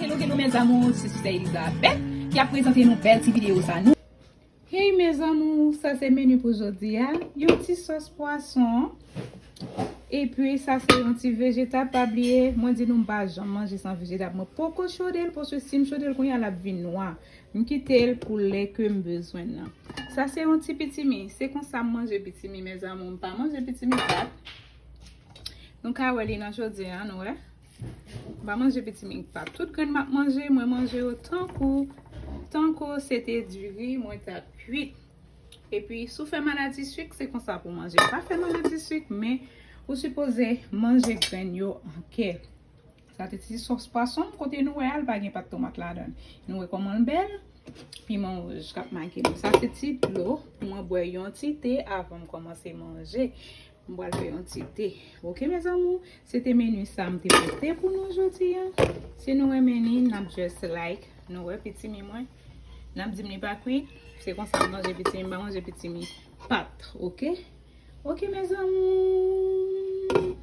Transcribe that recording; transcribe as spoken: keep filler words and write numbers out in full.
Hello, hello, mes amours, se Sister Elizabeth ki ap prezante nou bèl ti videyo sa nou. Hey, mes amours, sa se meni pou jodi a. Yon ti sòs pwason. Epi, sa se yon ti vejetab. Pa bliye, mwen di nou m pa janm manje san vejetab. Mwen poko chode l, paske si m chode l kounye a, l ap vin nwa. M kite l pou lè ke m bezwen l nan. Sa se yon ti pitimi. Se konsa m manje pitimi, mes amours. M pa manje pitimi pat. Nou ka wè li nan jodi a, nou wè. M pa manje pitimi pat. Tout grenn m ap manje, mwen manje yo tankou, tankou se te diri mwen t ap kwit. Epi, si w fè maladi sik, se konsa pou w manje. Pa fè maladi sik, men ou sipoze manje grenn yo an kè. Sa te ti sòs pwason, kote nou wè a, l pa gen pat tomat ladan l. Nou wè kòman l bèl? Piman wouj k ap make nou. Sa se ti dlo pou mwen bwè yon ti te avan m kòmanse manje. M pral fè yon ti te. Oke, mes amours, se te meni sa m te pote pou nou jodi a. Si nou renmen li, n ap just like. Nou wè pitimi mwen. N ap di m li pa kwit. Se konsa m manje pitimi, m pa manje pitimi pat, oke? Oke, mes amours.